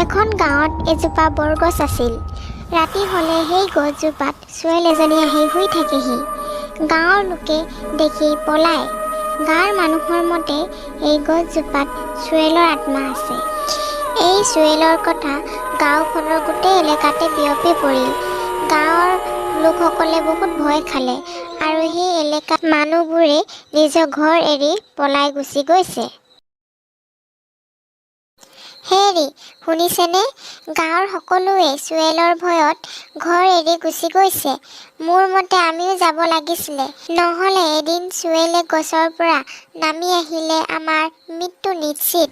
এখন গাঁৱত এজোপা বৰগছ আছিল। ৰাতি হ'লে সেই গছজোপাত চুৱেল এজনী আহি শুই থাকেহি। গাঁৱৰ লোকে দেখি পলায়। গাঁৱৰ মানুহৰ মতে এই গছজোপাত চুৱেলৰ আত্মা আছে। এই চুৱেলৰ কথা গাঁওখনৰ গোটেই এলেকাতে বিয়পি পৰিল। গাঁৱৰ লোকসকলে বহুত ভয় খালে আৰু সেই এলেকাত মানুহবোৰে নিজৰ ঘৰ এৰি পলাই গুচি গৈছে। হেৰি, শুনিছেনে? গাঁৱৰ সকলোৱে চুৱেলৰ ভয়ত ঘৰ এৰি গুচি গৈছে। মোৰ মতে আমিও যাব লাগিছিলে। নহ'লে এদিন চুৱেলে গছৰ পৰা নামি আহিলে আমাৰ মৃত্যু নিশ্চিত।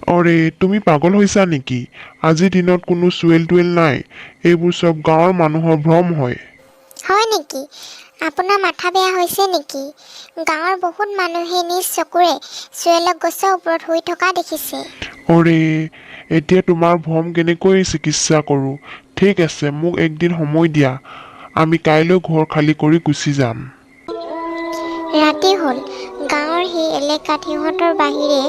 অৰে, তুমি পাগল হৈছা নেকি? আজিৰ দিনত কোনো চুৱেল টুৱেল নাই। এইবোৰ চব গাঁৱৰ মানুহৰ ভ্ৰম হয়। হয় নেকি? আপোনাৰ মাথা বেয়া হৈছে নেকি? গাঁৱৰ বহুত মানুহে নিজ চকুৰে চুৱেলক গছৰ ওপৰত শুই থকা দেখিছে। অৰে, এতিয়া তোমাৰ ভ্ৰম কেনেকৈ চিকিৎসা কৰোঁ? ঠিক আছে, মোক একদিন সময় দিয়া। আমি কাইলৈ ঘৰ খালী কৰি গুচি যাম। ৰাতি হ'ল। গাঁৱৰ সেই এলেকাত সিহঁতৰ বাহিৰে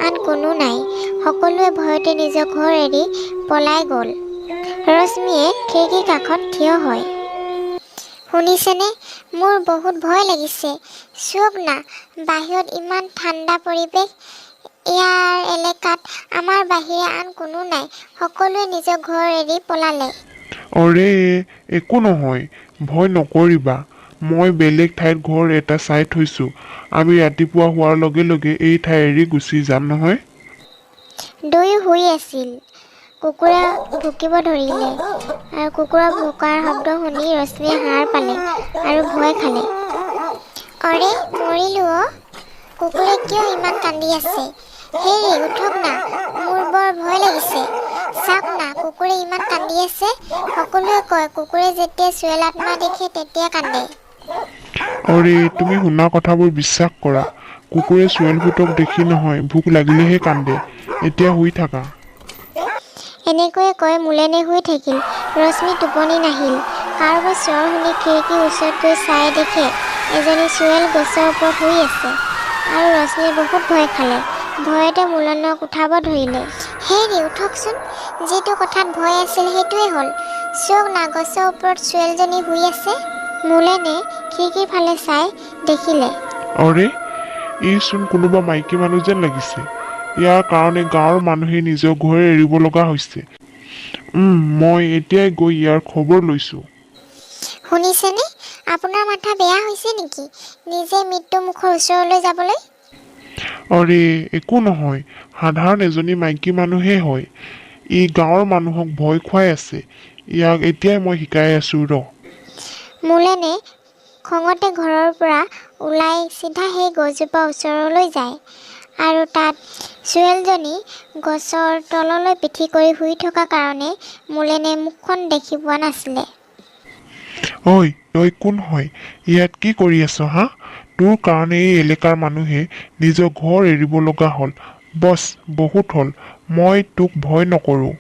আন কোনো নাই। সকলোৱে ভয়তে নিজৰ ঘৰ এৰি পলাই গ'ল। ৰশ্মিয়ে খিৰিকীৰ কাষত থিয় হয়, শুনিছেনে? মোৰ বহুত ভয় লাগিছে। চাওক না, বাহিৰত ইমান ঠাণ্ডা পৰিৱেশ। ইয়াৰ এলেকাত আমাৰ বাহিৰে আন কোনো নাই। সকলোৱে নিজৰ ঘৰ এৰি পলালে। অৰে, একো নহয়, ভয় নকৰিবা। মই বেলেগ ঠাইত ঘৰ এটা চাই থৈছোঁ। আমি ৰাতিপুৱা হোৱাৰ লগে লগে এই ঠাই এৰি গুচি যাম নহয়। দুয়ো শুই আছিল। কুকুৰে ভুকিব ধৰিলে আৰু কুকুৰৰ ভুকাৰ শব্দ শুনি ৰশ্মিয়ে সাৰ পালে আৰু ভয় খালে। অৰে, মৰিলোঁ অ'! কুকুৰে কিয় ইমান কান্দি আছে? হেৰি, উঠক না, মোৰ বৰ ভয় লাগিছে। চাওক না, কুকুৰে ইমান কান্দি আছে। সকলোৱে কয়, কুকুৰে যেতিয়া চুৱেল আত্মা দেখে তেতিয়া কান্দে। অৰে, তুমি শুনা কথাবোৰ বিশ্বাস কৰা। কুকুৰে চুৱেল ভূতক দেখি নহয়, ভোক লাগিলেহে কান্দে। এতিয়া শুই থাকা। এনেকৈয়ে কৈ মুলেনে শুই থাকিল। ৰশ্মি টোপনি নাহিল। কাৰোবাৰ চিঞৰ শুনি খিৰিকীৰ ওচৰত গৈ চাই দেখে, এজনী চুৱেল গছৰ ওপৰত শুই আছে আৰু ৰশ্মিয়ে বহুত ভয় খালে। ভয়তে মুলেনক উঠাব ধৰিলে। হেৰি, উঠকচোন। যিটো কথাত ভয় আছিল, সেইটোৱেই হ'ল। চাওক না, গছৰ ওপৰত চুৱেলজনী শুই আছে। মুলেনে খিৰিকীৰ ফালে চাই দেখিলে। অৰে, ই চোন কোনোবা মাইকী মানুহ যেন লাগিছে। ইয়াৰ কাৰণে গাঁৱৰ মানুহে নিজৰ ঘৰ এৰিব লগা হৈছে। মই এতিয়াই গৈ ইয়াৰ খবৰ লৈছোঁ। শুনিছেনে? আপোনাৰ মাথা বেয়া হৈছে নেকি, নিজে মৃত্যু মুখৰ ওচৰলৈ যাবলৈ? অৰে, একো নহয়। সাধাৰণ এজনী মাইকী মানুহে হয়। ই গাঁৱৰ মানুহক ভয় খুৱাই আছে। ইয়াক এতিয়াই মই শিকাই আছোঁ, ৰ। মুলেনে খঙতে ঘৰৰ পৰা ওলাই চিধা সেই গছজোপাৰ ওচৰলৈ যায় আৰু তাত চুৱেলজনী গছৰ তললৈ পিঠি কৰি শুই থকা কাৰণে মুলেনে মুখখন দেখি পোৱা নাছিলে। ঐ, তই কোন হয়? ইয়াত কি কৰি আছ হা? তোৰ কাৰণে এই এলেকাৰ মানুহে নিজৰ ঘৰ এৰিব লগা হ'ল। বছ, বহুত হ'ল। মই তোক ভয় নকৰোঁ।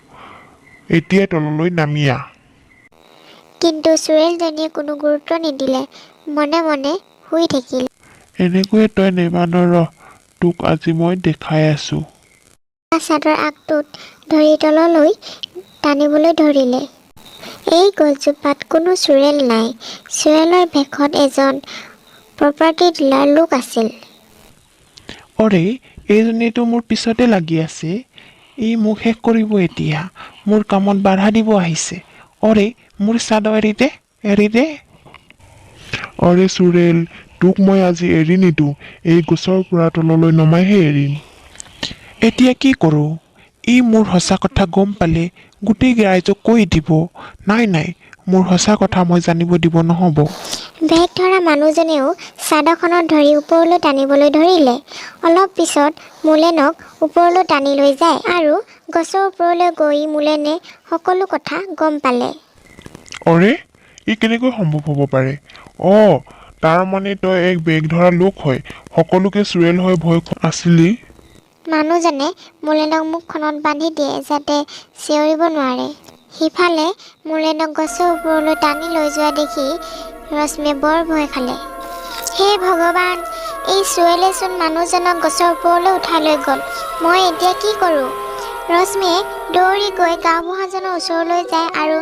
এতিয়াই তললৈ নামি আহ। কিন্তু চুৰেলজনীয়ে কোনো গুৰুত্ব নিদিলে। মনে মনে শুই থাকিল। এনেকৈয়ে তই নেমান ৰ, তোক আজি মই দেখাই আছোঁ। চাদৰ আগটোত ধৰি তললৈ টানিবলৈ ধৰিলে। এই গছজোপাত কোনো চুৰেল নাই। চুৰেলৰ ভেশত এজন প্ৰপাৰ্টি ডিলাৰ লোক আছিল। অৰে, এইজনীতো মোৰ পিছতে লাগি আছে। ই মোক শেষ কৰিব এতিয়া। মোৰ কামত বাধা দিব আহিছে। অৰে, মোৰ চাদৰ এৰি দে, এৰি দে। অৰে চুৰেল, তোক মই আজি এৰি নিদিওঁ। এই গছৰ পৰা তললৈ নমাইহে এৰিম। এতিয়া কি কৰোঁ? ই মোৰ সঁচা কথা গম পালে গোটেই ৰাইজক কৈ দিব। নাই নাই, মোৰ সঁচা কথা মই জানিব দিব নহ'ব। বেগ ধৰা মানুহজনেও চাদৰখনত ধৰি ওপৰলৈ টানিবলৈ ধৰিলে। অলপ পিছত মুলেনক ওপৰলৈ টানি লৈ যায় আৰু গছৰ ওপৰলৈ গৈ মুলেনে সকলো কথা গম পালে। অৰে, ই কেনেকৈ সম্ভৱ হ'ব পাৰে? অ', তাৰ মানে তই এক বেগ ধৰা লোক হয়। সকলোকে চুৰেল হৈ ভয় আছিলি। মানুহজনে মুলেনক মুখখনত বান্ধি দিয়ে, যাতে চিঞৰিব নোৱাৰে। সিফালে মুলেনক গছৰ ওপৰলৈ টানি লৈ যোৱা দেখি ৰশ্মিয়ে বৰ ভয় খালে। হে ভগৱান! এই চুৱেলেচোন মানুহজনক গছৰ ওপৰলৈ উঠাই লৈ গ'ল। মই এতিয়া কি কৰোঁ? ৰশ্মিয়ে দৌৰি গৈ গাঁওবুঢ়াজনৰ ওচৰলৈ যায় আৰু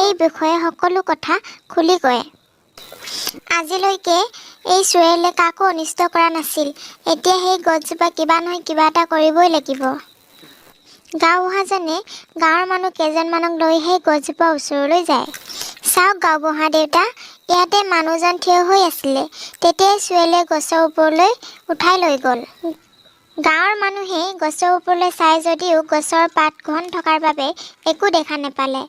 এই বিষয়ে সকলো কথা খুলি কয়। আজিলৈকে এই চুৰেলে কাকো অনিষ্ট কৰা নাছিল। এতিয়া সেই গছজোপা কিবা নহয় কিবা এটা কৰিবই লাগিব। গাঁওবুঢ়াজনে গাঁৱৰ মানুহ কেইজনমানক লৈ সেই গছজোপাৰ ওচৰলৈ যায়। চাওক গাঁওবুঢ়া দেউতা, ইয়াতে মানুহজন থিয় হৈ আছিলে। তেতিয়াই চুৱেলে গছৰ ওপৰলৈ উঠাই লৈ গ'ল। গাঁৱৰ মানুহে গছৰ ওপৰলৈ চাই যদিও গছৰ পাত ঘন থকাৰ বাবে একো দেখা নাপালে।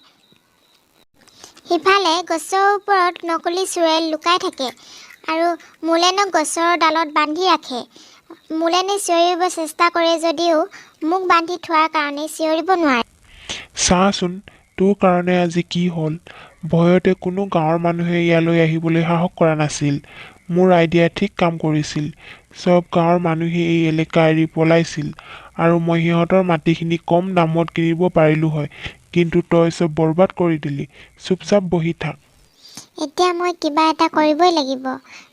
সিফালে গছৰ ওপৰত নকলি চুৰেল লুকাই থাকে আৰু মুলেনক গছৰ ডালত বান্ধি ৰাখে। মুলেনে চিঞৰিব চেষ্টা কৰে যদিও মুখ বান্ধি থোৱাৰ কাৰণে চিঞৰিব নোৱাৰে। চাচোন, তোৰ কাৰণে আজি কি হ'ল। ভয়তে কোনো গাঁৱৰ মানুহে ইয়ালৈ আহিবলৈ সাহস কৰা নাছিল। মোৰ আইডিয়া ঠিক কাম কৰিছিল। চব গাঁৱৰ মানুহে এই এলেকা এৰি পলাইছিল আৰু মই সিহঁতৰ মাটিখিনি কম দামত কিনিব পাৰিলোঁ হয়। কিন্তু তই চব বৰবাদ কৰি দিলি। চুপচাপ বহি থাক। এতিয়া মই কিবা এটা কৰিবই লাগিব,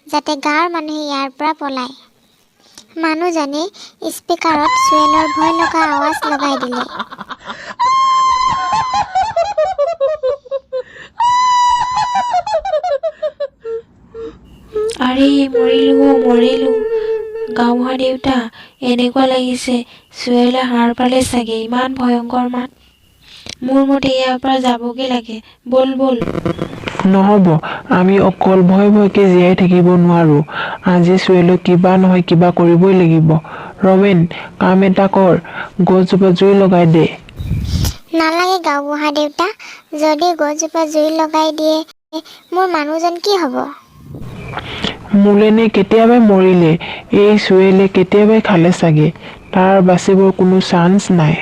যাতে গাঁৱৰ মানুহে ইয়াৰ পৰা পলায়। মানুহজনে স্পীকাৰত চুৱেলৰ ভয় লগা আৱাজ লগাই দিলে। আৰে মৰিলোঁ অ', মৰিলোঁ। গাঁওবুঢ়া দেউতা, এনেকুৱা লাগিছে চুৱেলে সাৰ পালে চাগে। ইমান ভয়ংকৰ মাত। মোৰ মতে ইয়াৰ পৰা যাবগে লাগে। ব'ল ব'ল। নহ'ব, আমি অকল ভয় ভয়কে জীয়াই থাকিব নোৱাৰোঁ। আজি চুৱেলক কিবা নহয় কিবা কৰিবই লাগিব। ৰমেন, কাম এটা কৰ, গছজোপা জুই লগাই দে। নালাগে গাঁওবুঢ়া দেউতা, যদি গছজোপা জুই লগাই দিয়ে মোৰ মানুহজন কি হ'ব? মুলেনে কেতিয়াবাই মৰিলে। এই চুৱেলে কেতিয়াবাই খালে চাগে। তাৰ বাচিবৰ কোনো চান্স নাই।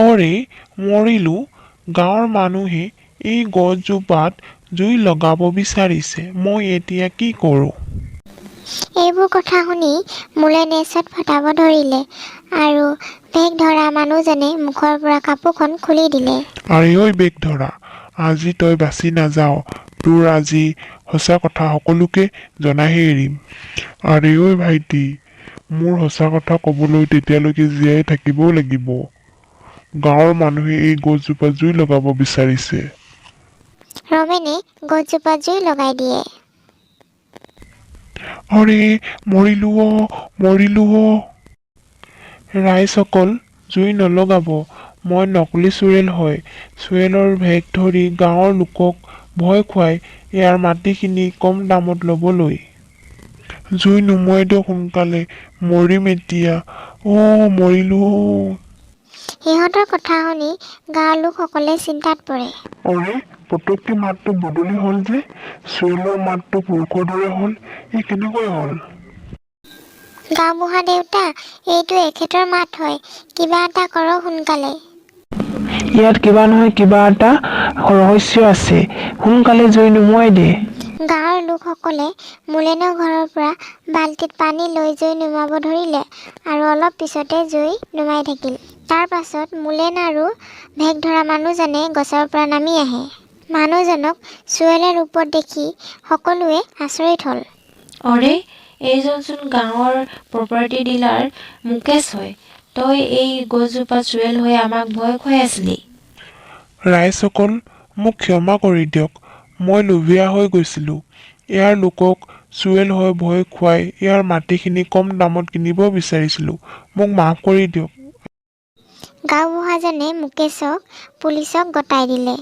অৰে মৰিলোঁ, গাঁৱৰ মানুহে এই গছজোপাত জুই লগাব বিচাৰিছে। মই এতিয়া কি কৰোঁ? এইবোৰ কথা শুনি মুলেনে ছটফটাব ধৰিলে আৰু বেগ ধৰা মানুহজনে মুখৰ পৰা কাপোৰখন খুলি দিলে। আৰে ঐ বেগ ধৰা, আজি তই বাচি নাযাৱ। তোৰ আজি সঁচা কথা সকলোকে জনাইহে এৰিম। আৰে ঐ ভাইটি, মোৰ সঁচা কথা ক'বলৈ তেতিয়ালৈকে জীয়াই থাকিবও লাগিব। গাঁৱৰ মানুহে এই গছজোপা জুই লগাব বিচাৰিছে। ৰমেনে গছজোপা জুই লগাই দিয়ে। আৰে মৰিলোঁ অ', মৰিলোঁ অ'। ৰাইজসকল, জুই নলগাব। মই নকলি চুৰেল হয়। চুৰেলৰ ভেশ ধৰি গাঁৱৰ লোকক ভয় খুৱাই ইয়াৰ মাটিখিনি কম দামত ল'বলৈ। জুই নুমুৱাই দিয়ক সোনকালে, মৰিম এতিয়া। অ' মৰিলোঁ অ'। সিহঁতৰ কথা শুনি গাঁৱৰ লোকসকলে চিন্তাত পৰে। অৰে পটককে মাতটো বদলি হ'ল যে, চুৰেলৰ মাতটো পুৰুষৰ দৰে হ'ল। এই কেনেকৈ হ'ল? গাঁওবুঢ়া দেউতা, এইটো এখেতৰ মাত হয়। কিবা এটা কৰক সোনকালে। ইয়াত কিবা নহয় কিবা এটা ৰহস্য আছে। সোনকালে জুই নুমুৱাই দে। গাঁৱৰ লোকসকলে মুলেনৰ ঘৰৰ পৰা বাল্টিত পানী লৈ জুই নুমুৱাব ধৰিলে আৰু অলপ পিছতে জুই নুমাই থাকিল। তাৰ পাছত মুলেন আৰু ভেক ধৰা মানুহজনে গছৰ পৰা নামি আহে। মানুহজনক চুৱেলৰ ৰূপত দেখি সকলোৱে আচৰিত হ'ল। অৰে এইজনচোন গাঁৱৰ প্ৰপাৰ্টি ডিলাৰ মুকেশ হয়। তই এই গছজোপাত চুৱেল হৈ আমাক ভয় খুৱাই আছিলি। ৰাইজসকল, মোক ক্ষমা কৰি দিয়ক। মই লোভীয়া হৈ গৈছিলোঁ। ইয়াৰ লোকক চুৱেল হৈ ভয় খুৱাই ইয়াৰ মাটিখিনি কম দামত কিনিব বিচাৰিছিলোঁ। মোক মাফ কৰি দিয়ক। গাঁওবুঢ়াজনে মুকেশক পুলিচক গতাই দিলে।